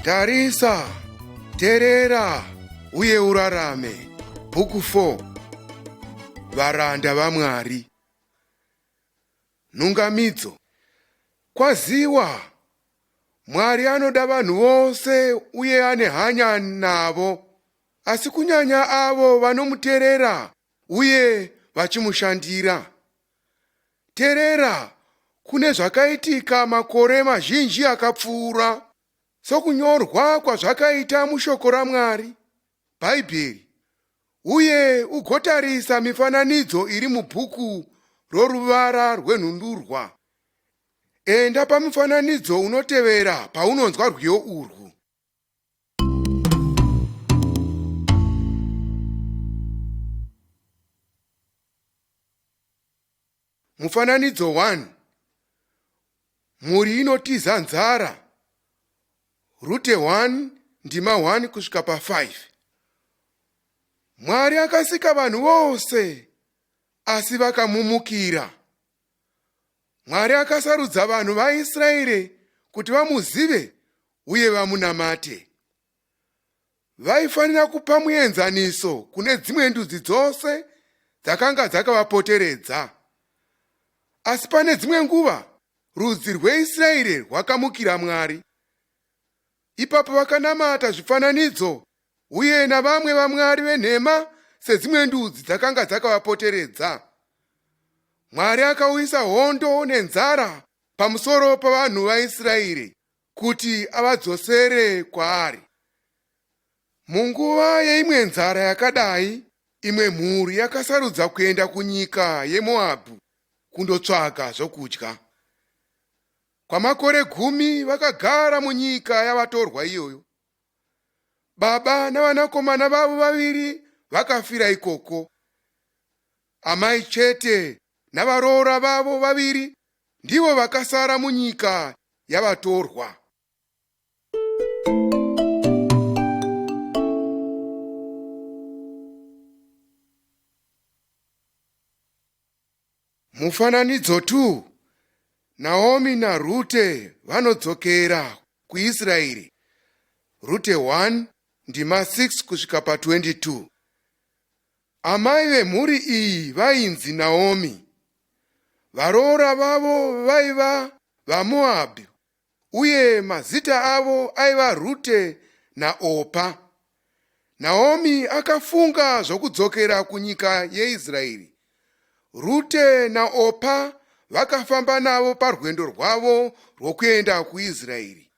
Tarisa, terera uye urarame. Bhuku 4 Varanda vaMwari. Nhungamidzo. Kwaziwa! Mwari anoda vanhu vose uye ane hanya navo, asi kunyanya avo vanomuterera uye vachimushandira. Terera kune zvakaitika makore mazhinji akapfuura, sokunyorwa kwazvakaita muShoko raMwari, Bhaibheri, uye ugotarisa mifananidzo iri mubhuku roruvara rwenhundurwa. Enda pamufananidzo unotevera paunonzwa rwiyo urwu. Mufananidzo 1 Mhuri inotiza nzara. Rute 1 ndima 1 kusvika pa5. Mwari akasika vanhu vose asi vakamumukira. Mwari akasarudza vanhu vaIsraeri kuti vamuzive uye vamunamate. Vaifanira kupa muenzaniso kune dzimwe ndudzi dzose dzakanga dzakavapoteredza. Asi pane dzimwe nguva rudzi rweIsraeri rwakamukira Mwari. Ipapo vakanamata zvifananidzo uye navamwe vamwari venhema sedzimwe ndudzi dzakanga dzakavapoteredza. Mwari akauyisa hondo nenzara pamusoro pavanhu vaIsraeri kuti avadzosere kwaari. Munguva yeimwe nzara yakadai, imwe mhuri yakasarudza kuenda kunyika yeMoabhu kundotsvaga zvokudya. Kwamakore gumi vakagara munyika yavatorwa iyoyo. Baba navanakomana vavo vaviri vakafira ikoko. Amai chete navaroora vavo vaviri ndivo vakasara munyika yavatorwa. Mufananidzo 2 Naomi naRute vanodzokera kuIsraeri. Rute 1 ndima 6 kusvika pa22. Amai vemhuri iyi vainzi Naomi. Varoora vavo vaiva vaMoabhi uye mazita avo aiva Rute naOpa. Naomi akafunga zvokudzokera kunyika yeIsraeri. Rute naOpa vakafamba navo parwendo rwavo rwokuenda kuIsraeri.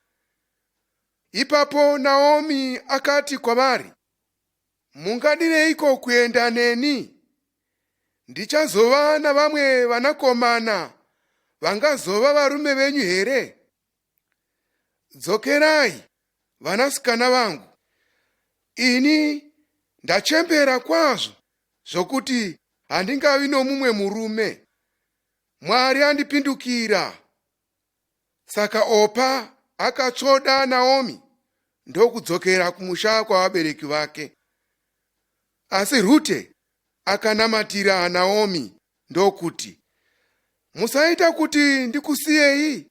Ipapo Naomi akati kwavari, Mungadireiko kuenda neni? Ndichazova navamwe vanakomana vangazova varume venyu here? Dzokerai, vanasikana vangu. Ini ndachembera kwazvo zvokuti handingavi nomumwe murume. Mwari andipindukira. Saka Opa akatsvoda Naomi ndokudzokera kumusha kwavabereki vake. Asi Rute akanamatira Naomi ndokuti, Musaita kuti ndikusiyei.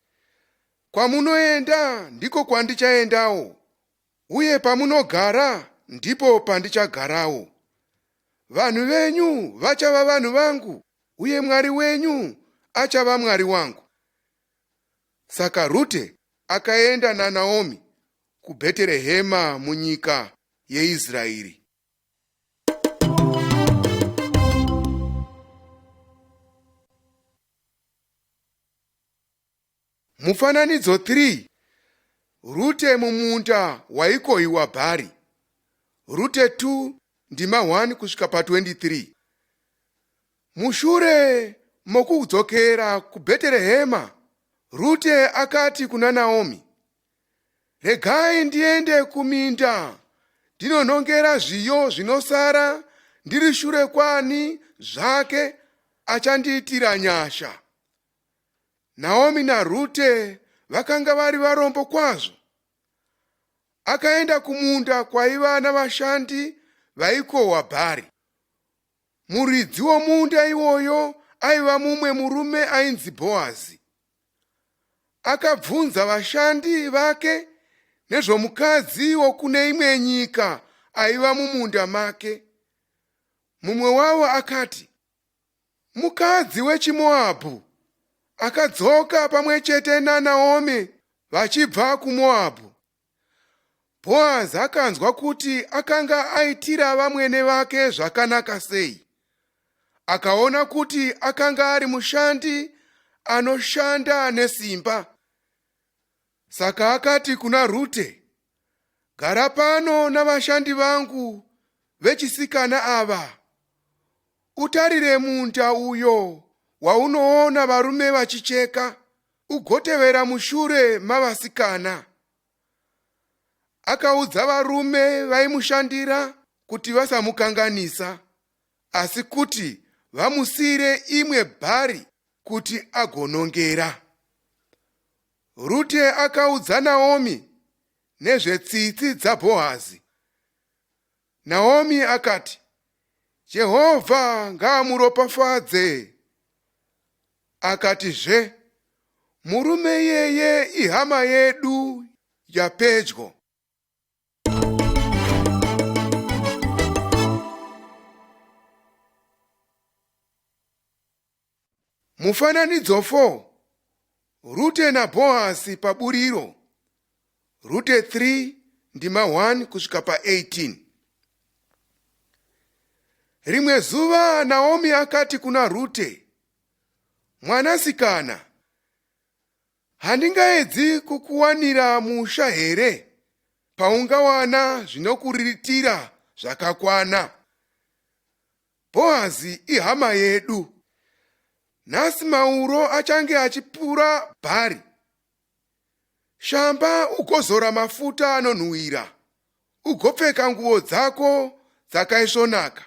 Kwamunoenda ndiko kwandichaendawo, uye pamunogara ndipo pandichagarawo. Vanhu venyu vachava vanhu vangu, uye Mwari wenyu achava Mwari wangu. Saka Rute akaenda naNaomi kuBheterehema munyika yeIsraeri. Mufananidzo 3 Rute mumunda waikohiwa bhari. Rute 2 ndima 1 kusvika pa23. Mushure mokudzokera kuBheterehema, Rute akati kuna Naomi, Regai ndiende kuminda ndinonongera zviyo zvinosara ndiri shure kwani zvake achandiitira nyasha. Naomi naRute vakanga vari varombo kwazvo. Akaenda kumunda kwaiva navashandi vaikohwa bhari. Muridzi womunda iwoyo aiva mumwe murume ainzi Bhoazi. Akabvunza vashandi vake nezvomukadzi wokune imwe nyika aiva mumunda make. Mumwe wavo akati, Mukadzi wechiMoabhu akadzoka pamwe chete naNaomi vachibva kuMoabhu. Bhoazi akanzwa kuti akanga aitira vamwene vake zvakanaka sei. Akaona kuti akanga ari mushandi anoshanda nesimba. Saka akati kuna Rute, Gara pano navashandi vangu vechisikana ava, utarire munda uyo waunoona varume vachicheka, ugotevera mushure mavasikana. Akaudza varume vaimushandira kuti vasamukanganisa, asi kuti vamusiyire imwe bhari kuti agonongera. Rute akaudza Naomi nezvetsitsi dzaBhoazi. Naomi akati, Jehovha ngaamuropafadze. Akatizve, Murume iyeye ihama yedu yapedyo. Mufananidzo 4, Rute naBhoasi paburiro. Rute 3 ndima 1 kusvika pa18. Rimwe zuva Naomi akati kuna Rute, Mwanasikana, handingaedzi kukuwanira musha here paungawana zvinokuriritira zvakakwana? Bhoazi ihama yedu. Nhasi mauro achange achipura bhari. Shamba ugozora mafuta anonhuwira, ugopfeka nguo dzako dzakaisvonaka.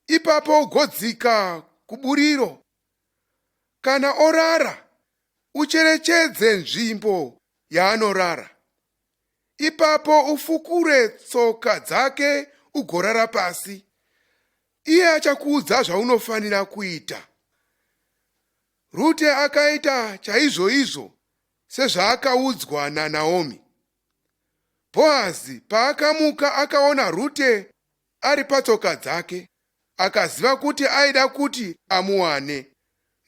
Ipapo ugodzika kuburiro. Kana orara, ucherechedze nzvimbo yaanorara. Ipapo ufukure tsoka dzake ugorara pasi. Iye achakuudza zvaunofanira kuita. Rute akaita chaizvoizvo sezvaakaudzwa naNaomi. Bhoazi paakamuka akaona Rute ari patsoka dzake, akaziva kuti aida kuti amuwane,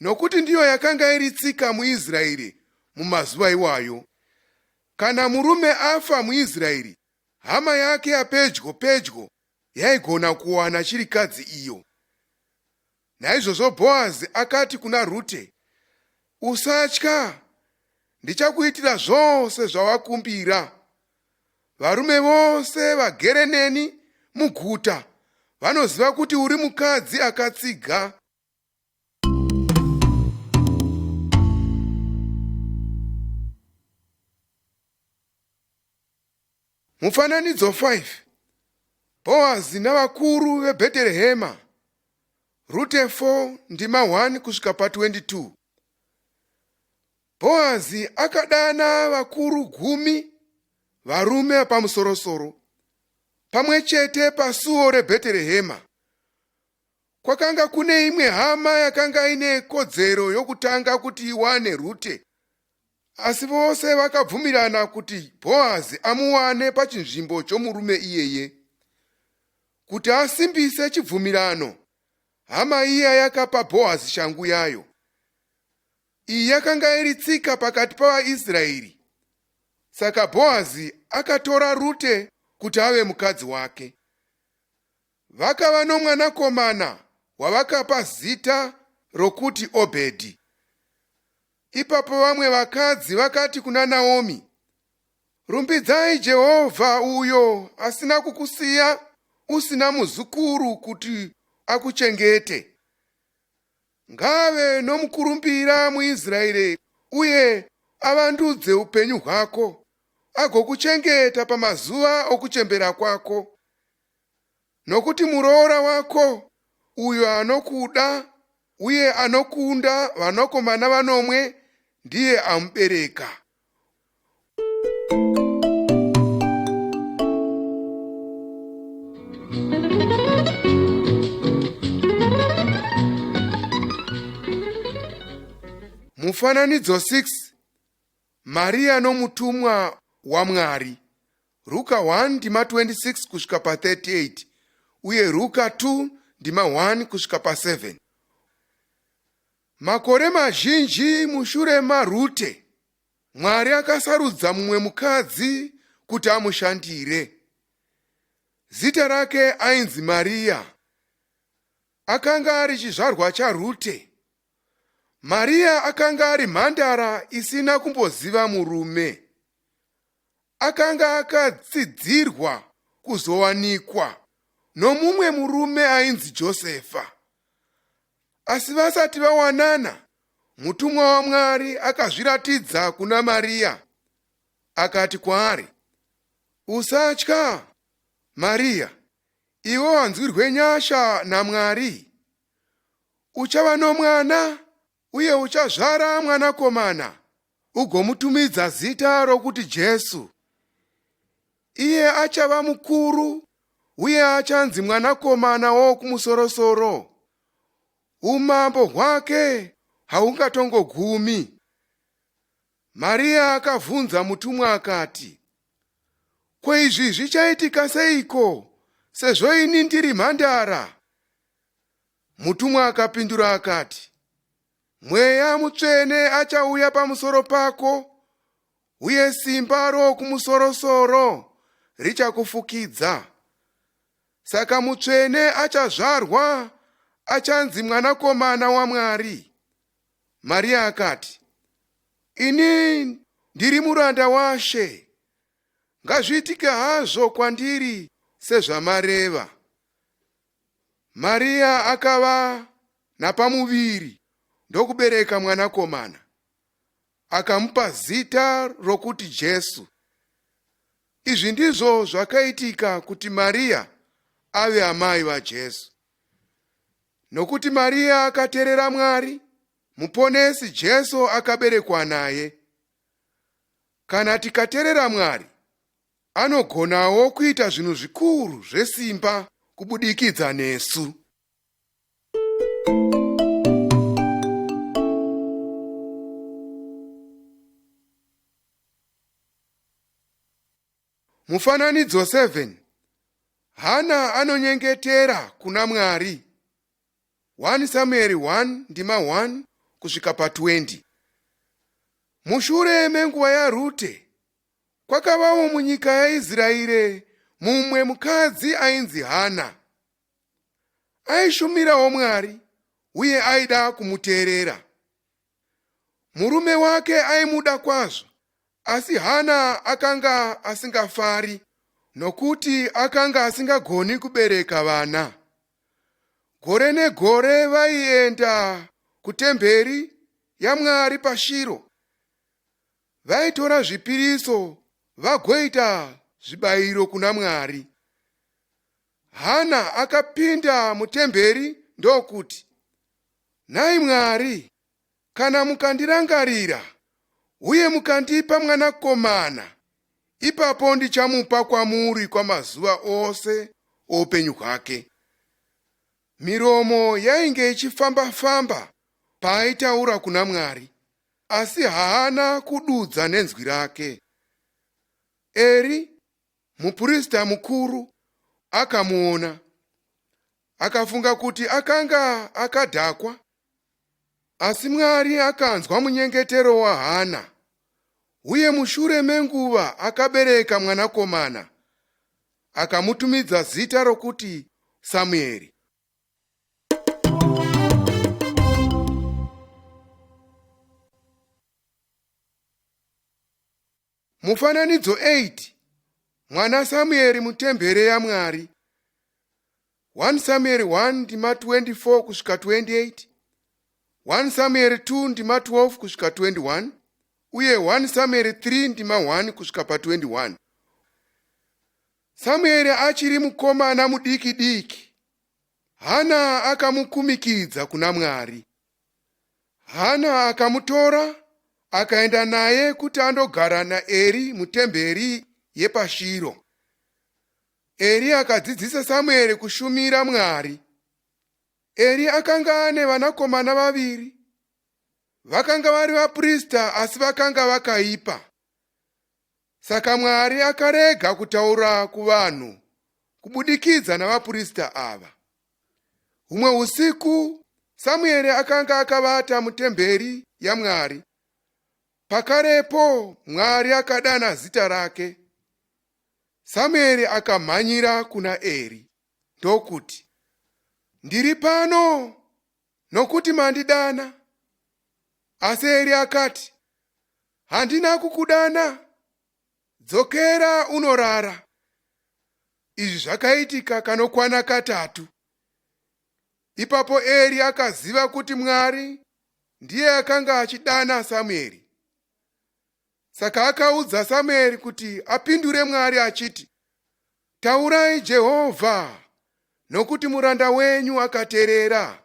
nokuti ndiyo yakanga iri tsika muIsraeri mumazuva iwayo. Kana murume afa muIsraeri, hama yake yapedyo pedyo yaigona kuwana chirikadzi iyo. Naizvozvo Bhoazi akati kuna Rute, Usatya, ndichakuitira zvose zvawakumbira. Varume vose vagere neni muguta vanoziva kuti uri mukadzi akatsiga. Mufananidzo 5 Bhoazi navakuru veBheterehema Rute 4 ndima 1 kusvika pa22 Bhoazi akadana vakuru gumi varume vapamusorosoro pamwe chete pasuo reBheterehema. Kwakanga kune imwe hama yakanga ine kodzero yokutanga kuti iwane Rute, asi vose vakabvumirana kuti Bhoazi amuwane pachinzvimbo chomurume iyeye. Kuti asimbise chibvumirano, hama iya yakapa Bhoazi shangu yayo. Iyi yakanga iri tsika pakati pavaIsraeri. Saka Bhoazi akatora Rute kuti ave mukadzi wake. Vakava nomwanakomana wavakapa zita rokuti Obhedhi. Ipapo vamwe vakadzi vakati kuna Naomi, Rumbidzai Jehovha uyo asina kukusiya usina muzukuru kuti akuchengete. Ngaave nomukurumbira muIsraeri uye avandudze upenyu hwako, agokuchengeta pamazuva okuchembera kwako. Nokuti muroora wako uyo anokuda uye anokunda vanakomana vanomwe ndiye amubereka. Mufananidzo 6 Maria nomutumwa. waMwari. Ruka 1 ndima 26 kusvika pa38 uye Ruka 2 ndima 1 kusvika pa7. Makore mazhinji mushure maRute, Mwari akasarudza mumwe mukadzi kuti amushandire. Zita rake ainzi Mariya. Akanga ari chizvarwa chaRute. Mariya akanga ari mhandara isina kumboziva murume. Akanga akatsidzirwa kuzowanikwa nomumwe murume ainzi Josefa. Asi vasati vawanana, mutumwa waMwari akazviratidza kuna Mariya akati kwaari, Usatya, Mariya, iwe wanzwirwe nyasha naMwari. Uchava nomwana uye uchazvara mwanakomana ugomutumidza zita rokuti Jesu. Iye achava mukuru uye achanzi mwanakomana woWokumusorosoro. Umambo hwake haungatongogumi. Mariya akavhunza mutumwa akati, Ko izvi zvichaitika seiko sezvo ini ndiri mhandara? Mutumwa akapindura akati, Mweya Mutsvene achauya pamusoro pako, uye simba roWokumusorosoro richakufukidza. Saka Mutsvene achazvarwa achanzi Mwanakomana waMwari. Mariya akati, Ini ndiri muranda waShe, ngazviitike hazvo kwandiri sezvamareva. Mariya akava napamuviri ndokubereka mwanakomana, akamupa zita rokuti Jesu. Izvi ndizvo zvakaitika kuti Mariya ave amai vaJesu. Nokuti Mariya akaterera Mwari, Muponesi Jesu akaberekwa naye. Kana tikaterera Mwari, Anogonawo kuita zvinhu zvikuru zvesimba kubudikidza nesu. Mufananidzo 7 Hana anonyengetera kuna Mwari. 1 Samueri 1 ndima 1 kusvika pa 20. Mushure menguva yaRute, Kwakavawo munyika yaIsraeri mumwe mukadzi ainzi Hana. Aishumirawo Mwari uye aida kumuteerera. Murume wake aimuda kwazvo, asi Hana akanga asingafari nokuti akanga asingagoni kubereka vana. Gore negore vaienda kutemberi yaMwari paShiro. Vaitora zvipiriso vagoita zvibayiro kuna Mwari. Hana akapinda mutemberi ndokuti, Nhai Mwari, kana mukandirangarira uye mukandipa mwanakomana, ipapo ndichamupa kwamuri kwamazuva ose oupenyu hwake. Miromo yainge ichifamba-famba paaitaura kuna Mwari. Asi haana kududza nenzwi rake. Eri, muprista mukuru, akamuona, akafunga kuti akanga akadhakwa. Asi Mwari akanzwa munyengetero waHana, uye mushure menguva akabereka mwanakomana, akamutumidza zita rokuti Samueri. Mufananidzo 8 Mwana Samueri mutembere yaMwari 1 Samueri 1 ndima 24 kusvika 28 1 Samueri 2 ndima 12 kusvika 21 uye 1 Samueri 3 ndima 1 kusvika pa 21 Samueri achiri mukomana mudiki diki Hana akamukumikidza kuna Mwari. Hana akamutora akaenda naye kuti andogara naEri mutemberi yepaShiro. Eri akadzidzisa Samueri kushumira Mwari. Eri akanga ane vanakomana vaviri. Vakanga vari vaprista asi vakanga vakaipa. Saka Mwari akarega kutaura kuvanhu kubudikidza navaprista ava. Humwe usiku Samueri akanga akavata mutemberi yaMwari. Pakarepo Mwari akadana zita rake. Samueri akamhanyira kuna Eri ndokuti, Ndiri pano nokuti mandidana. Asi Eri akati, Handina kukudana, dzokera unorara. Izvi zvakaitika kanokwana katatu. Ipapo Eri akaziva kuti Mwari ndiye akanga achidana Samueri. Saka akaudza Samueri kuti apindure Mwari achiti, Taurai Jehovha, nokuti muranda wenyu akaterera.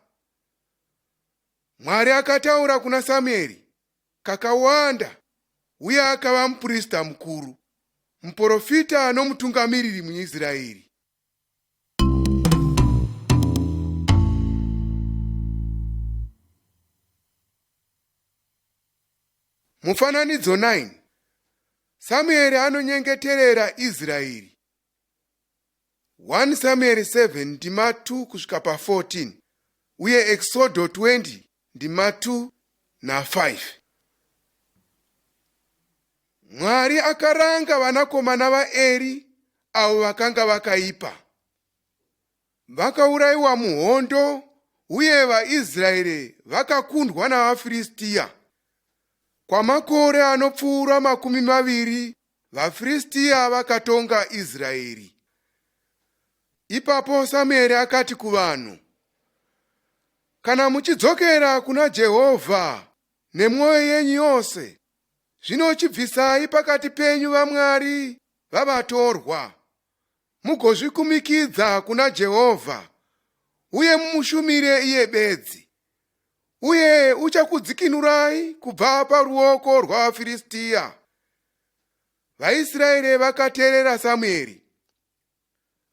Mwari akataura kuna Samueri kakawanda uye akava muprista mukuru, muprofita nomutungamiriri muIsraeri. Mufananidzo 9 Samueri anonyengeterera Israeri. 1 Samueri 7 ndima 2 kusvika pa 14 uye Exodo 20 ndima 2 na 5. Mwari akaranga vanakomana vaEri avo vakanga vakaipa. Vakaurayiwa muhondo uye vaIsraeri vakakundwa navaFiristiya. Kwamakore anopfuura 20 vaFiristiya vakatonga Israeri. Ipapo Samueri akati kuvanhu, Kana muchidzokera kuna Jehovha nemwoyo yenyu yose, zvino chibvisai pakati penyu vamwari vavatorwa mugozvikumikidza kuna Jehovha uye mumushumire iye bedzi, uye uchakudzikinurai kubva paruoko rwavaFiristiya. VaIsraeri vakateerera Samueri,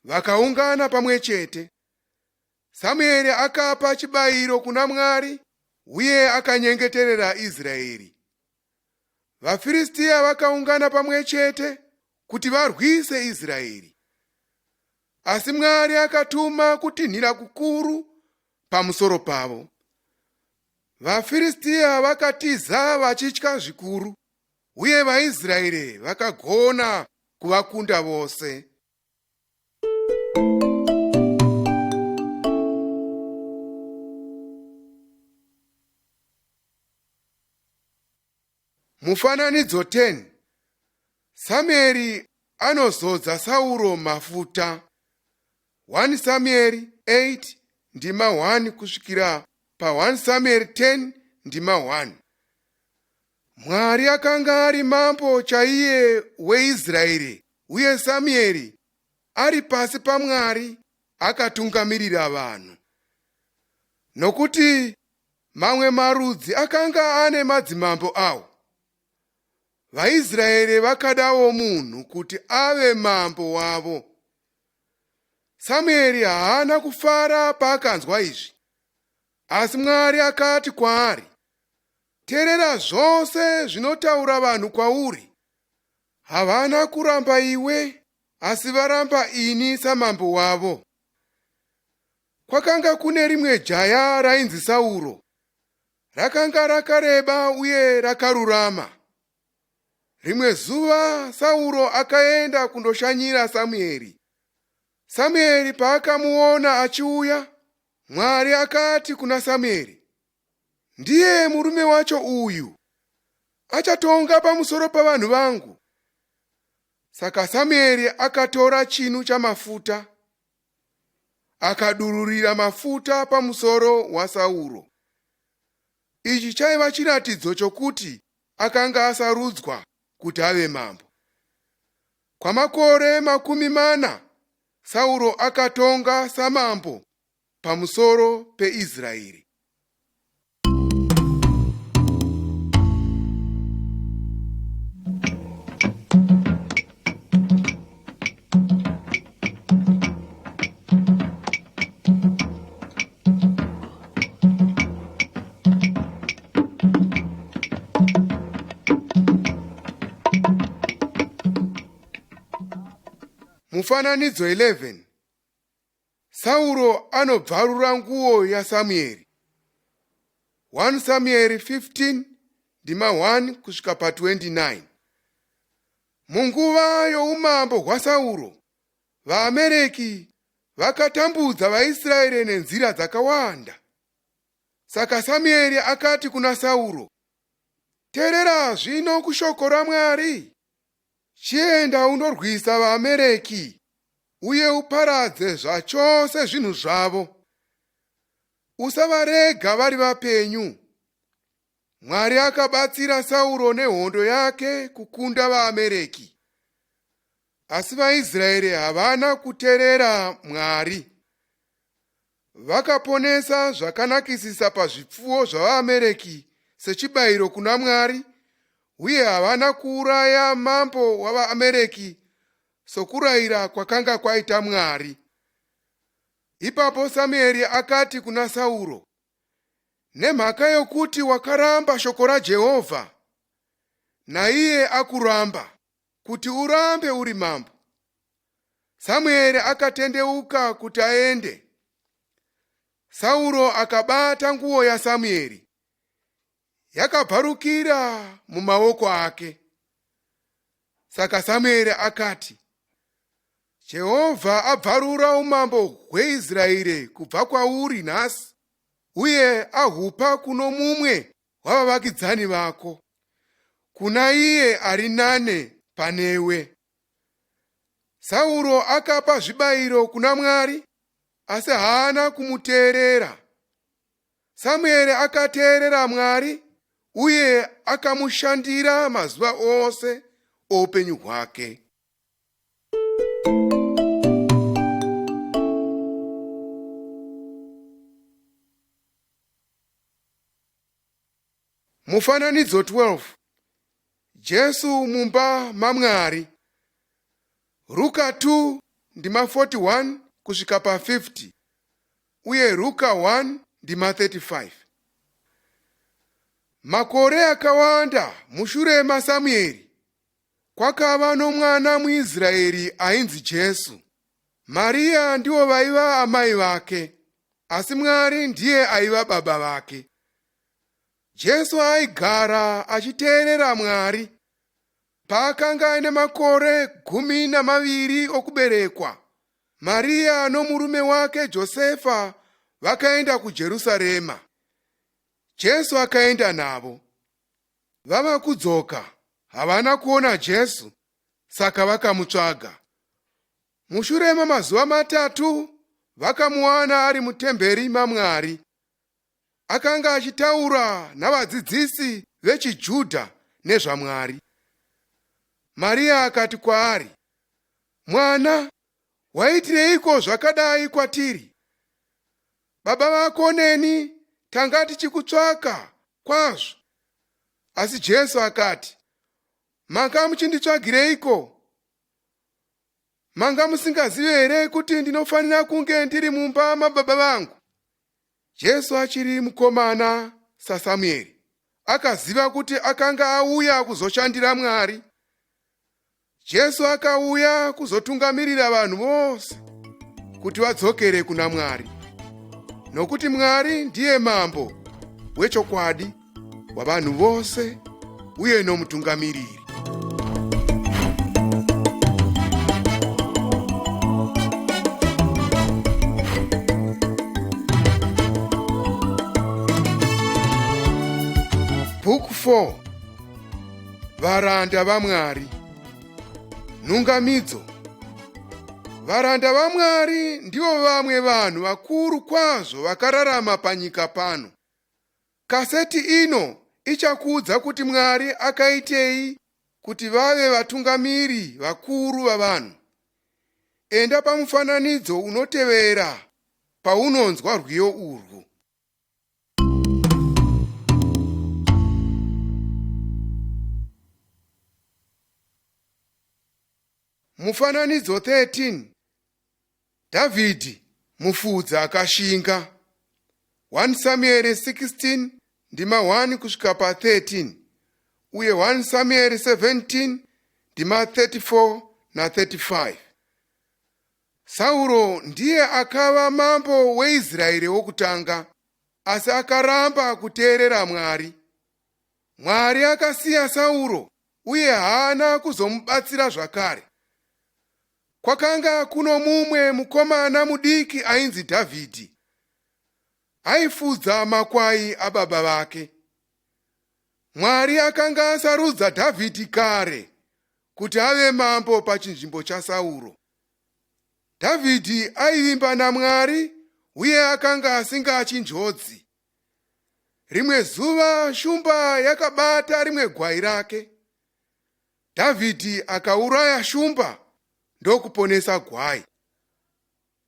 vakaungana pamwe chete. Samueri akapa chibayiro kuna Mwari uye akanyengeterera Israeri. VaFiristiya vakaungana pamwe chete kuti varwise Israeri. Asi Mwari akatuma kutinhira kukuru pamusoro pavo. VaFiristiya vakatiza vachitya zvikuru, uye vaIsraeri vakagona kuvakunda vose. Mufananidzo 10 Samueri anozodza Sauro mafuta. 1 Samueri 8 ndima 1 kusvikira pa 1 Samueri 10 ndima 1. Mwari akanga ari mambo chaiye weIsraeri uye Samueri ari pasi paMwari akatungamirira vanhu. Nokuti Mamwe marudzi akanga ane madzimambo awo. VaIsraeri vakadawo munhu kuti ave mambo wavo. Samueri haana kufara paakanzwa izvi. Asi Mwari akati kwaari, Terera zvose zvinotaura vanhu kwauri. Havana kuramba iwe, asi varamba ini samambo wavo. Kwakanga kune rimwe jaya rainzi Sauro. Rakanga rakareba uye rakarurama. Rimwe zuva Sauro akaenda kundoshanyira Samueri. Samueri paakamuona achiuya, Mwari akati kuna Samueri, Ndiye murume wacho uyu. Achatonga pamusoro pavanhu vangu. Saka Samueri akatora chinu chamafuta akadururira mafuta pamusoro waSauro. Ichi chaiva chiratidzo chokuti akanga asarudzwa kuti ave mambo. Kwamakore 40 Sauro akatonga samambo pamusoro peIsraeri. Mufananidzo 11 Sauro anobvarura nguo yaSamueri. 1 Samueri 15 ndima 1 kusvika pa 29. Munguva youmambo hwaSauro, vaAmereki vakatambudza vaIsraeri nenzira dzakawanda. Saka Samueri akati kuna Sauro, Teerera zvino kushoko raMwari. Chienda undorwisa vaAmereki uye uparadze zvachose zvinhu zvavo. Usavarega vari vapenyu. Mwari akabatsira Sauro nehondo yake kukunda vaAmereki. Asi vaIsraeri havana kuterera Mwari. Vakaponesa zvakanakisisa pazvipfuwo zvavaAmereki sechibayiro kuna Mwari uye havana kuuraya mambo wavaAmereki sokurayira kwakanga kwaita Mwari. Ipapo Samueri akati kuna Sauro, Nemhaka yokuti wakaramba shoko raJehovha, naiye akuramba kuti urambe uri mambo. Samueri akatendeuka kuti aende. Sauro akabata nguo yaSamueri yakabvarukira mumaoko ake. Saka Samueri akati, Jehovha abvarura umambo hweIsraeri kubva kwauri nhasi uye ahupa kuno mumwe wavavakidzani vako, kuna iye ari nane panewe. Sauro akapa zvibayiro kuna Mwari, asi haana kumuteerera. Samueri akateerera Mwari uye akamushandira mazuva ose oupenyu hwake. Mufananidzo 12 Jesu mumba maMwari. Ruka 2 ndima 41 kusvika pa 50 uye Ruka 1 ndima 35. Makore akawanda mushure maSamueri, kwakava nomwana muIsraeri ainzi Jesu. Maria ndivo vaiva amai vake, asi Mwari ndiye aiva baba vake. Jesu aigara achiteerera Mwari. Paakanga aine makore 12 okuberekwa, Maria nomurume wake Josefa vakaenda kuJerusarema. Jesu akaenda navo. Vava kudzoka, havana kuona Jesu, saka vakamutsvaga. Mushure mamazuva matatu vakamuwana ari mutemberi maMwari. Akanga achitaura navadzidzisi vechiJudha nezvaMwari. Maria akati kwaari, Mwana, waitireiko zvakadai kwatiri? Baba vako neni tanga tichikutsvaka kwazvo. Asi Jesu akati, Manga muchinditsvagireiko? Manga musingazivi here kuti ndinofanira kunge ndiri mumba mababa vangu? Jesu achiri mukomana saSamueri, akaziva kuti akanga auya kuzoshandira Mwari. Jesu akauya kuzotungamirira vanhu vose kuti vadzokere kuna Mwari, nokuti Mwari ndiye mambo wechokwadi wavanhu vose uye nomutungamiriri. Book 4 Varanda vaMwari. Nhungamidzo. Varanda vaMwari ndivo vamwe vanhu vakuru kwazvo vakararama panyika pano. Kaseti ino ichakuudza kuti Mwari akaitei kuti vave vatungamiri vakuru vavanhu. Enda pamufananidzo unotevera paunonzwa rwiyo urwu. Mufananidzo 13 Dhavhidhi mufudzi akashinga. 1 Samueri 16 ndima 1 kusvika pa 13 uye 1 Samueri 17 ndima 34 na 35. Sauro ndiye akava mambo weIsraeri wokutanga, asi akaramba kuteerera Mwari. Mwari akasiya Sauro uye haana kuzomubatsira zvakare. Kwakanga kuno mumwe mukomana mudiki ainzi Dhavhidhi. Aifudza makwai ababa vake. Mwari akanga asarudza Dhavhidhi kare kuti ave mambo pachinzvimbo chaSauro. Dhavhidhi aivimba naMwari uye akanga asingatyi njodzi. Rimwe zuva shumba yakabata rimwe gwai rake. Dhavhidhi akauraya shumba ndokuponesa gwai.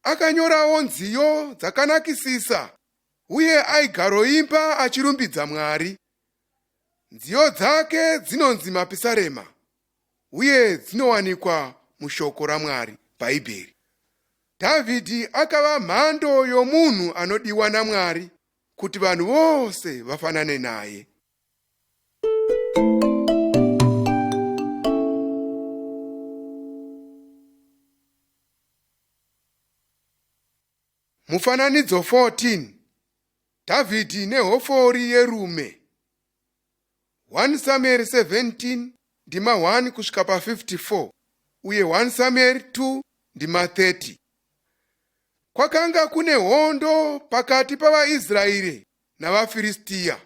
Akanyorawo nziyo dzakanakisisa uye aigaroimba achirumbidza Mwari. Nziyo dzake dzinonzi mapisarema uye dzinowanikwa muShoko raMwari, Bhaibheri. Dhavhidhi akava mhando yomunhu anodiwa naMwari kuti vanhu vose vafanane naye. Mufananidzo 14 Dhavhidhi nehofori yerume. 1 Samueri 17 ndima 1 kusvika pa54 uye 1 Samueri 2 ndima 30. Kwakanga kune hondo pakati pavaIsraeri navaFiristiya.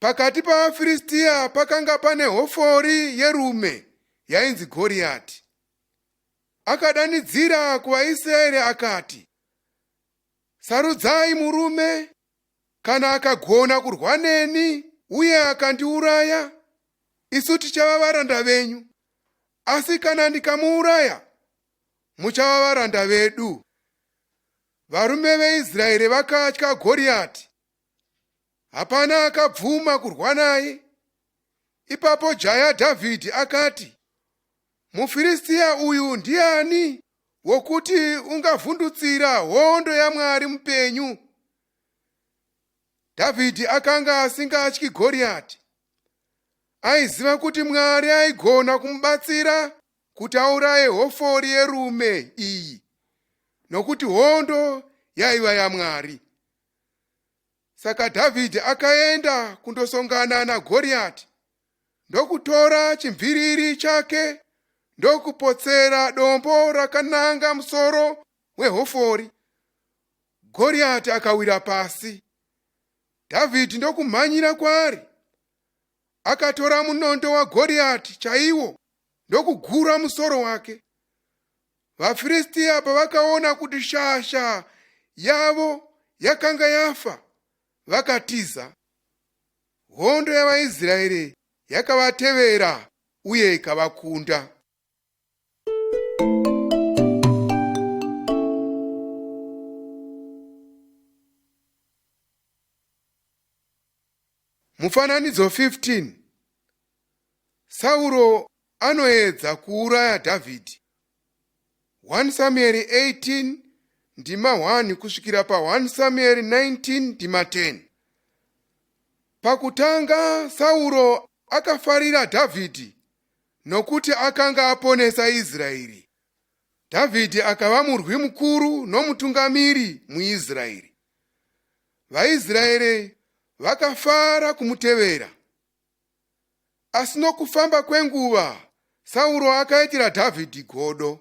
Pakati pavaFiristiya pakanga pane hofori yerume yainzi Goriyati. Akadanidzira kuvaIsraeri akati, Sarudzai murume kana akagona kurwa neni uye akandiuraya, isu tichava varanda venyu, asi kana ndikamuuraya, muchava varanda vedu. Varume veIsraeri vakatya Goriyati. Hapana akabvuma kurwa naye. Ipapo jaya Dhavhidhi akati, MuFiristia uyu ndiani wokuti ungavhundutsira hondo yaMwari mupenyu? Dhavhidhi akanga asingatyi Goriyati. Aiziva kuti Mwari aigona kumubatsira kuti auraye hofori yerume iyi nokuti hondo yaiva yaMwari. Saka Dhavhidhi akaenda kundosongana naGoriyati ndokutora chimviriri chake ndokupotsera dombo rakananga musoro wehofori. Goriyati akawira pasi. Dhavhidhi ndokumhanyira kwaari. Akatora munondo waGoriyati chaiwo ndokugura musoro wake. VaFiristiya pavakaona kuti shasha yavo yakanga yafa, vakatiza. Hondo yavaIsraeri yakavatevera uye ikavakunda. Mufananidzo 15 Sauro anoedza kuuraya Dhavhidhi. 1 Samueri 18 ndima 1 kusvikira pa 1 Samueri 19 ndima 10. Pakutanga Sauro akafarira Dhavhidhi nokuti akanga aponesa Israeri. Dhavhidhi akava murwi mukuru nomutungamiri muIsraeri. VaIsraeri vakafara kumutevera. Asi nokufamba kwenguva, Sauro akaitira Dhavhidhi godo.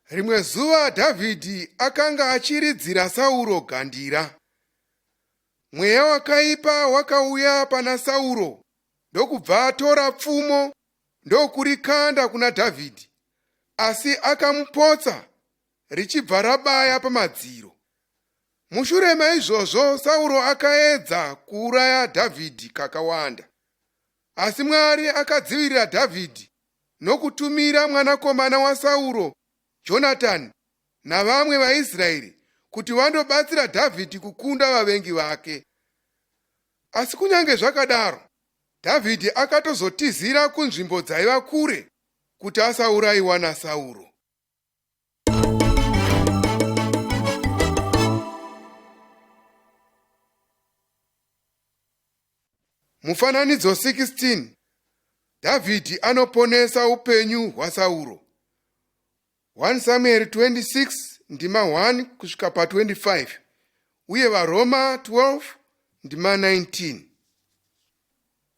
Rimwe zuva Dhavhidhi akanga achiridzira Sauro gandira. Mweya wakaipa wakauya pana Sauro ndokubva atora pfumo ndokurikanda kuna Dhavhidhi, asi akamupotsa richibva rabaya pamadziro. Mushure maizvozvo Sauro akaedza kuuraya Dhavhidhi kakawanda. Asi Mwari akadzivirira Dhavhidhi nokutumira mwanakomana waSauro, Jonatani, navamwe vaIsraeri kuti vandobatsira Dhavhidhi kukunda vavengi vake. Asi kunyange zvakadaro, Dhavhidhi akatozotizira kunzvimbo dzaiva kure kuti asaurayiwa naSauro. Mufananidzo 16 Dhavhidhi anoponesa upenyu hwaSauro. 1 Samueri 26 ndima 1 kusvika pa 25 uye vaRoma 12 ndima 19.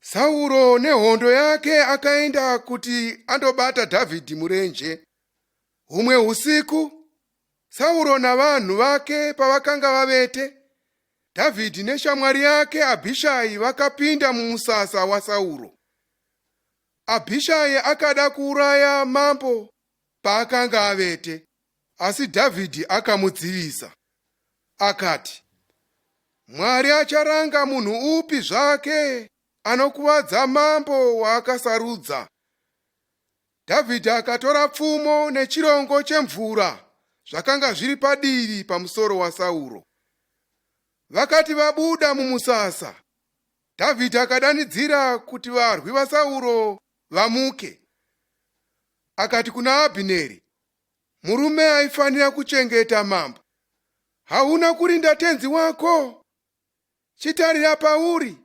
Sauro nehondo yake akaenda kuti andobata Dhavhidhi murenje. Humwe usiku, Sauro navanhu vake pavakanga vavete, Dhavhidhi neshamwari yake Abhishai vakapinda mumusasa waSauro. Abhishai akada kuuraya mambo paakanga avete, asi Dhavhidhi akamudzivisa. Akati, Mwari acharanga munhu upi zvake anokuvadza mambo waakasarudza. Dhavhidhi akatora pfumo nechirongo chemvura zvakanga zviri padivi pamusoro waSauro. Vakati vabuda mumusasa, Dhavhidhi akadanidzira kuti varwi vaSauro vamuke. Akati kuna Abhineri, murume aifanira kuchengeta mambo, hauna kurinda tenzi wako? Chitarira pauri,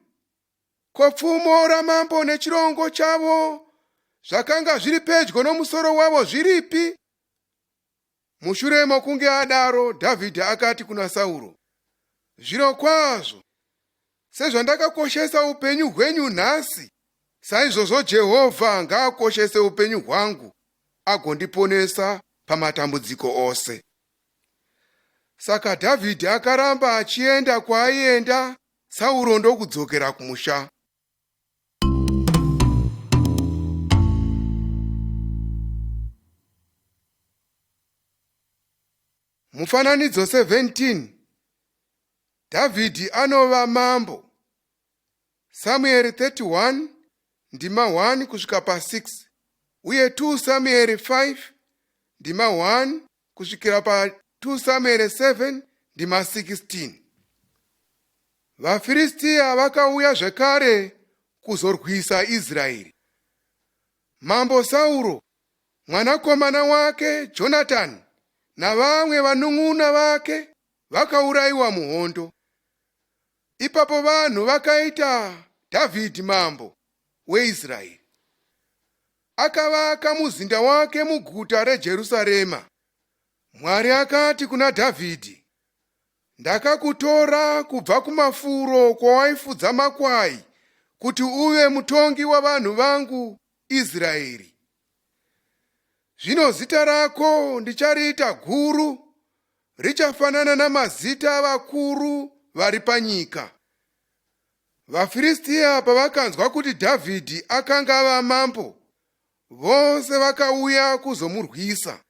Ko pfumo ramambo nechirongo chavo zvakanga zviri pedyo nomusoro wavo zviripi? Mushure mokunge adaro, Dhavhidhi akati kuna Sauro, Zvirokwazvo, sezvandakakoshesa upenyu hwenyu nhasi, saizvozvo Jehovha ngaakoshese upenyu hwangu agondiponesa pamatambudziko ose. Saka Dhavhidhi akaramba achienda kwaaienda Sauro ndokudzokera kumusha. Mufananidzo 17 Dhavhidhi anova mambo. Samueri 31 ndima 1 kusvika pa6 uye 2 Samueri 5 ndima 1 kusvikira pa2 Samueri 7 ndima 16. VaFiristiya vakauya zvekare kuzorwisa Israeri. Mambo Sauro, mwanakomana wake Jonatani navamwe vanun'una vake vakaurayiwa muhondo. Ipapo vanhu vakaita Dhavhidhi mambo weIsraeri. Akavaka muzinda wake muguta reJerusarema. Mwari akati kuna Dhavhidhi, Ndakakutora kubva kumafuro kwawaifudza makwai kuti uve mutongi wavanhu vangu Israeri. Zvino zita rako ndichariita guru, richafanana namazita avakuru vari panyika. VaFiristia pavakanzwa kuti Dhavhidhi akanga ava mambo, vose vakauya kuzomurwisa.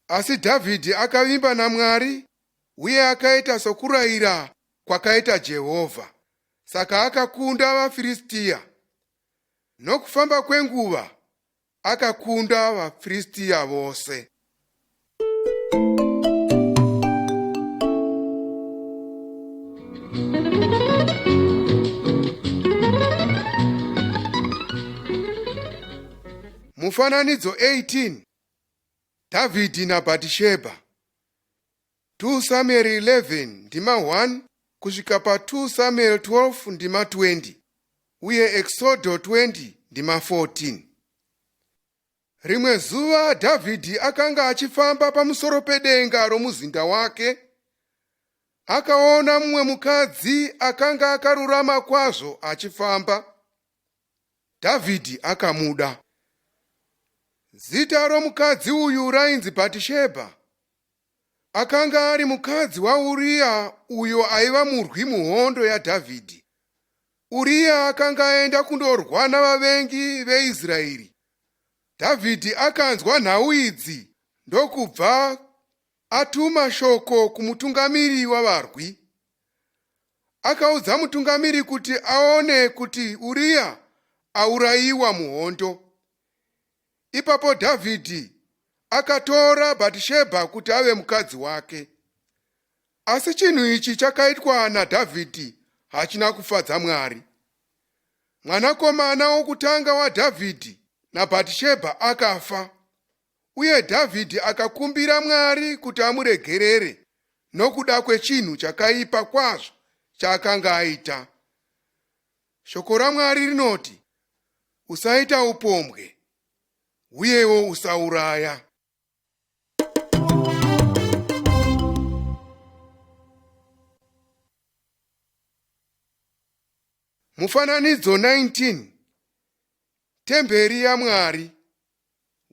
Asi Dhavhidhi akavimba naMwari uye akaita sokurayira kwakaita Jehovha. Saka akakunda vaFiristia. Nokufamba kwenguva akakunda vaFiristia vose. Mufananidzo 18 Dhavhidhi naBhatishebha 2 Samueri 11 ndima 1 kusvika pa 2 Samueri 12 ndima 20 uye Eksodo 20 ndima 14. Rimwe zuva Dhavhidhi akanga achifamba pamusoro pedenga romuzinda wake. Akaona mumwe mukadzi akanga akarurama kwazvo achifamba. Dhavhidhi akamuda. Zita romukadzi uyu rainzi Bhatishebha. Akanga ari mukadzi waUriya uyo aiva murwi muhondo yaDhavhidhi. Uriya akanga aenda kundorwa navavengi veIsraeri. Dhavhidhi akanzwa nhau idzi ndokubva atuma shoko kumutungamiri wavarwi. Akaudza mutungamiri kuti aone kuti Uriya aurayiwa muhondo. Ipapo Dhavhidhi akatora Bhatishebha kuti ave mukadzi wake. Asi chinhu ichi chakaitwa naDhavhidhi hachina kufadza Mwari. Mwanakomana wokutanga waDhavhidhi naBhatishebha akafa, uye Dhavhidhi akakumbira Mwari kuti amuregerere nokuda kwechinhu chakaipa kwazvo chaakanga aita. Shoko raMwari rinoti, Usaita upombwe, uyewo usauraya. Mufananidzo 19 Temberi yaMwari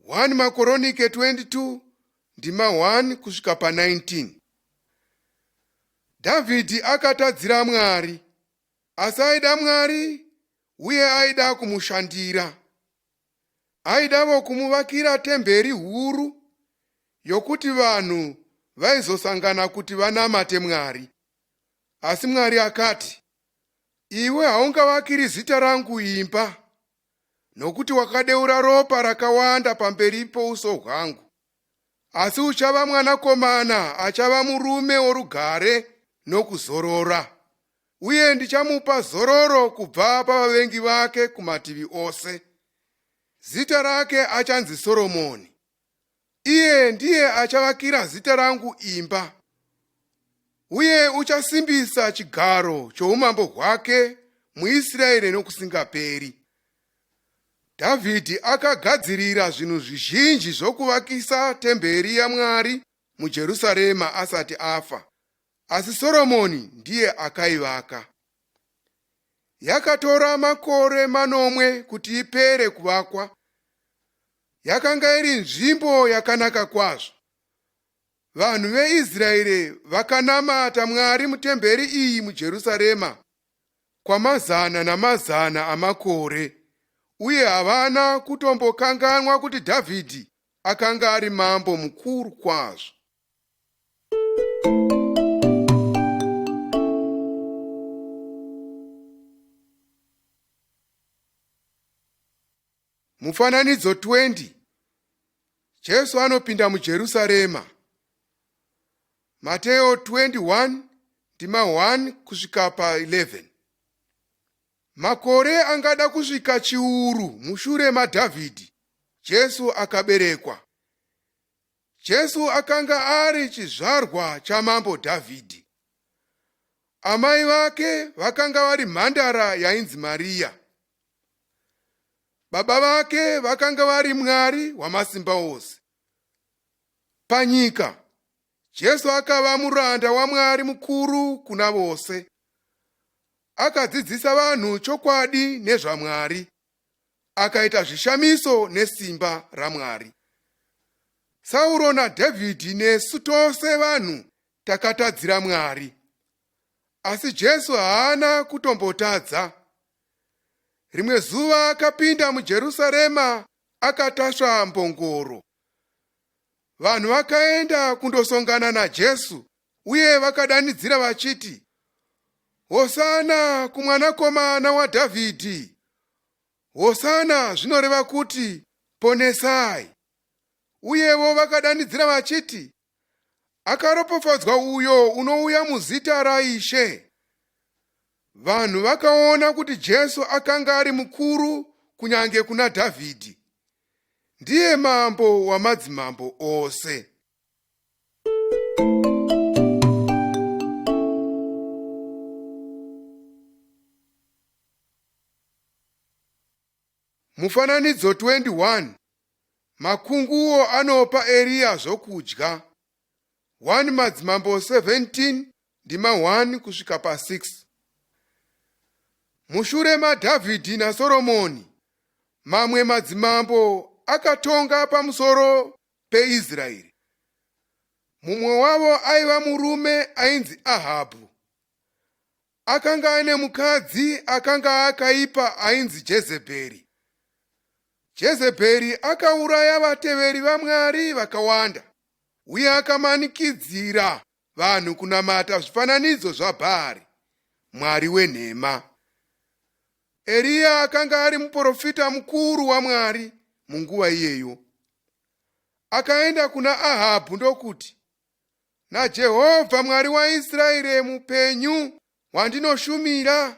1 Makoronike 22 ndima 1 kusvika pa 19 Dhavhidhi akatadzira Mwari, asi aida Mwari uye aida kumushandira. Aidavo kumuvakira temberi huru yokuti vanhu vaizosangana kuti vanamate Mwari. Asi Mwari akati, Iwe haungavakiri zita rangu imba, nokuti wakadeura ropa rakawanda pamberi pouso hwangu. Asi uchava mwanakomana achava murume worugare nokuzorora, uye ndichamupa zororo kubva pavavengi vake kumativi ose. Zita rake achanzi Soromoni. Iye ndiye achavakira zita rangu imba, uye uchasimbisa chigaro choumambo hwake muIsraeri nokusingaperi. Dhavhidhi akagadzirira zvinhu zvizhinji zvokuvakisa temberi yaMwari muJerusarema asati afa, asi Soromoni ndiye akaivaka. Yakatora makore manomwe kuti ipere kuvakwa. Yakanga iri nzvimbo yakanaka kwazvo. Vanhu veIsraeri vakanamata Mwari mutemberi iyi muJerusarema kwamazana namazana amakore, uye havana kutombokanganwa kuti Dhavhidhi akanga ari mambo mukuru kwazvo. Mufananidzo 20 Jesu anopinda muJerusarema. Mateo 21 ndima 1 kusvika pa 11. Makore angada kusvika chiuru mushure maDhavhidhi, Jesu akaberekwa. Jesu akanga ari chizvarwa chaMambo Dhavhidhi. Amai vake vakanga vari mhandara yainzi Mariya. Baba vake vakanga vari Mwari wamasimba ose. Panyika, Jesu akava muranda waMwari mukuru kuna vose. Akadzidzisa vanhu chokwadi nezvaMwari. Akaita zvishamiso nesimba raMwari. Sauro naDhavhidhi nesu tose vanhu takatadzira Mwari. Asi Jesu haana kutombotadza. Rimwe zuva akapinda muJerusarema akatasva mbongoro. Vanhu vakaenda kundosongana naJesu uye vakadanidzira vachiti, Hosana kumwanakomana waDhavhidhi! Hosana zvinoreva kuti ponesai. Uyevo vakadanidzira vachiti, Akaropafadzwa uyo unouya muzita raIshe. Vanhu vakaona kuti Jesu akanga ari mukuru kunyange kuna Dhavhidhi. Ndiye mambo wamadzimambo ose. Mufananidzo 21 Makunguo anopa Eriya zvokudya. 1 Madzimambo 17 ndima 1 kusvika pa6. Mushure maDhavhidhi naSoromoni, mamwe madzimambo akatonga pamusoro peIsraeri. Mumwe wavo aiva murume ainzi Ahabhu. Akanga ane mukadzi akanga akaipa ainzi Jezebheri. Jezebheri akauraya vateveri vaMwari vakawanda uye akamanikidzira vanhu kunamata zvifananidzo zvaBhaari, mwari wenhema. Eriya akanga ari muprofita mukuru waMwari munguva iyeyo. Akaenda kuna Ahabhu ndokuti, NaJehovha Mwari waIsraeri mupenyu wandinoshumira,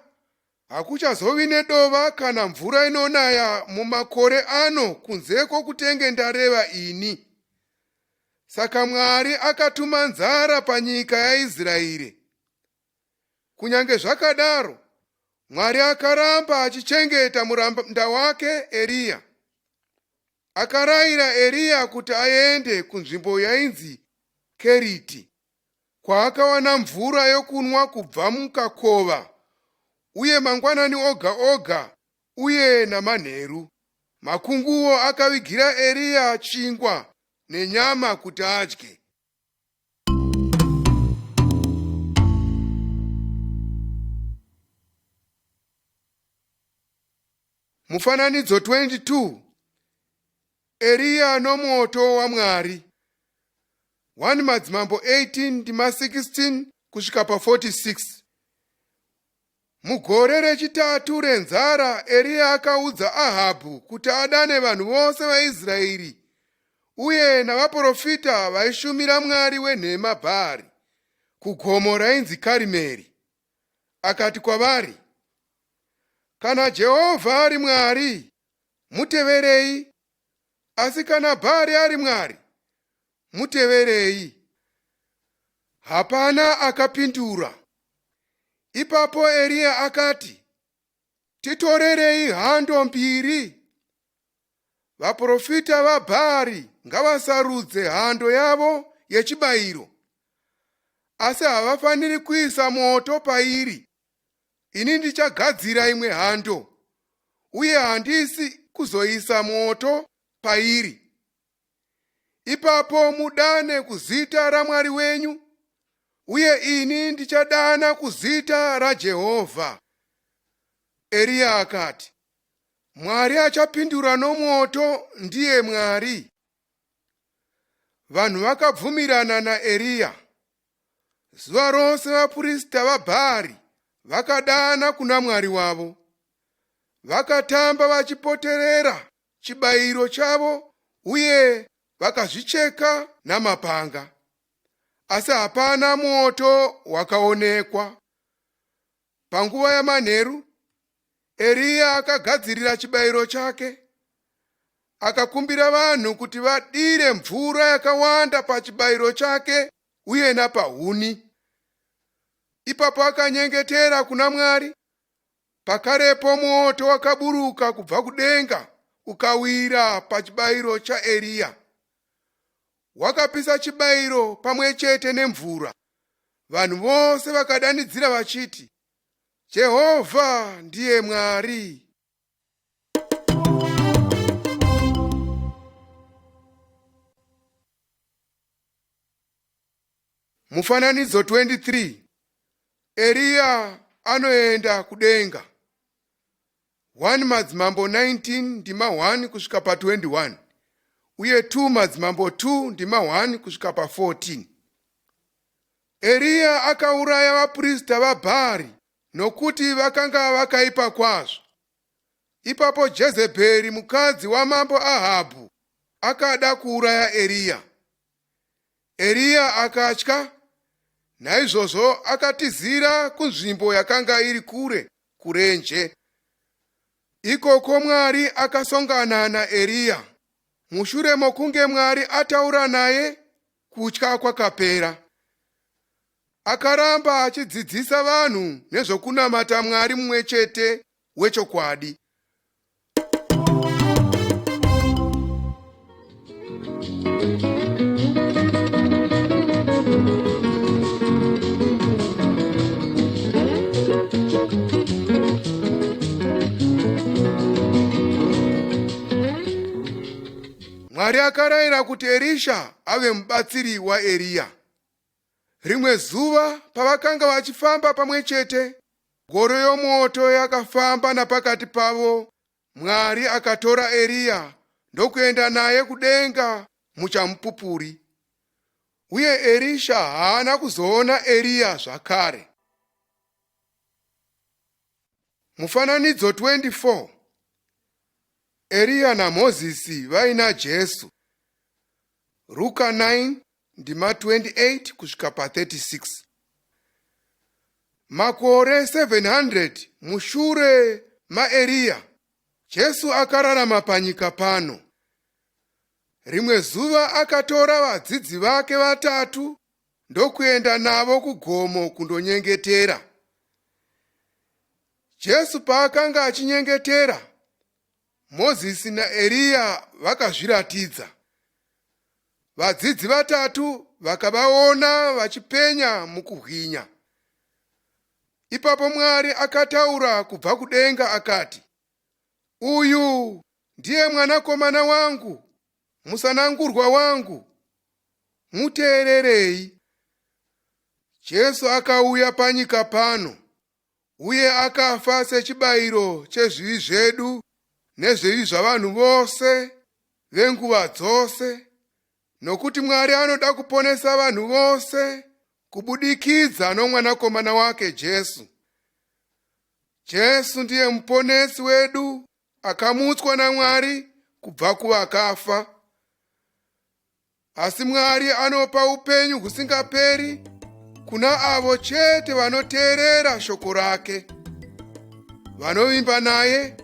hakuchazovi nedova kana mvura inonaya mumakore ano kunze kwokutenge ndareva ini. Saka Mwari akatuma nzara panyika yaIsraeri. Kunyange zvakadaro, Mwari akaramba achichengeta muranda wake Eriya. Akarayira Eriya kuti aende kunzvimbo yainzi Keriti, kwaakawana mvura yokunwa kubva mukakova, uye mangwanani oga oga uye namanheru makunguo akavigira Eriya chingwa nenyama kuti adye. Mufananidzo 22 Eriya nomwoto waMwari 1 Madzimambo 18 ndima 16 kusvika pa 46 Mugore rechitatu renzara Eriya akaudza Ahabhu kuti adane vanhu vose vaIsraeri uye navaprofita vaishumira mwari wenhema Bhaari kugomo rainzi Karimeri. Akati kwavari, Kana Jehovha ari Mwari, muteverei, asi kana Bhaari ari Mwari, muteverei. Hapana akapindura. Ipapo Eriya akati, Titorerei hando mbiri. Vaprofita vaBhaari ngavasarudze hando yavo yechibayiro, asi havafaniri kuisa moto pairi. Ini ndichagadzira imwe hando, uye handisi kuzoisa moto pairi. Ipapo mudane kuzita raMwari wenyu, uye ini ndichadana kuzita raJehovha. Eriya akati, Mwari achapindura nomwoto ndiye Mwari. Vanhu vakabvumirana naEriya. Zuva rose vaprista vaBhaari vakadana kuna mwari wavo. Vakatamba vachipoterera chibayiro chavo uye vakazvicheka namapanga. Asi hapana mwoto wakaonekwa. Panguva yamanheru, Eriya akagadzirira chibayiro chake. Akakumbira vanhu kuti vadire mvura yakawanda pachibayiro chake uye napahuni. Ipapo akanyengetera kuna Mwari. Pakarepo mwoto wakaburuka kubva kudenga ukawira pachibayiro chaEriya. Wakapisa chibayiro pamwe chete nemvura. Vanhu vose vakadanidzira vachiti, Jehovha ndiye Mwari! Mufananidzo 23 Eriya anoenda kudenga. 1 Madzimambo 19 ndima 1 kusvika pa 21 uye 2 Madzimambo 2 ndima 1 kusvika pa 14. Eriya akauraya vaprista vaBhaari nokuti vakanga vakaipa kwazvo. Ipapo Jezebheri mukadzi wamambo Ahabhu akada kuuraya Eriya. Eriya akatya, naizvozvo akatizira kunzvimbo yakanga iri kure kurenje. Ikoko Mwari akasongana naEriya. Mushure mokunge Mwari ataura naye, kutya kwakapera. Akaramba achidzidzisa vanhu nezvokunamata Mwari mumwe chete wechokwadi. Mwari akarayira kuti Erisha ave mubatsiri waEriya. Rimwe zuva pavakanga vachifamba pamwe chete, ngoro yomwoto yakafamba napakati pavo. Mwari akatora Eriya ndokuenda naye kudenga muchamupupuri. Uye Erisha haana kuzoona Eriya zvakare. Mufananidzo 24 Eriya naMozisi vaina Jesu. Ruka 9 ndima 28 kusvika pa 36. Makore 700 mushure maEriya, Jesu akararama panyika pano. Rimwe zuva akatora vadzidzi vake vatatu ndokuenda navo kugomo kundonyengetera. Jesu paakanga achinyengetera, Mozisi naEriya vakazviratidza. Vadzidzi vatatu vakavaona vachipenya mukuhwinya. Ipapo Mwari akataura kubva kudenga akati, Uyu ndiye mwanakomana wangu, musanangurwa wangu, muteererei. Jesu akauya panyika pano uye akafa sechibayiro chezvivi zvedu nezvivi zvavanhu vose venguva dzose, nokuti Mwari anoda kuponesa vanhu vose kubudikidza nomwanakomana wake Jesu. Jesu ndiye muponesi wedu akamutswa naMwari kubva kuvakafa. Asi Mwari anopa upenyu husingaperi kuna avo chete vanoteerera shoko rake, vanovimba naye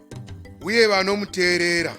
uye vanomuteerera.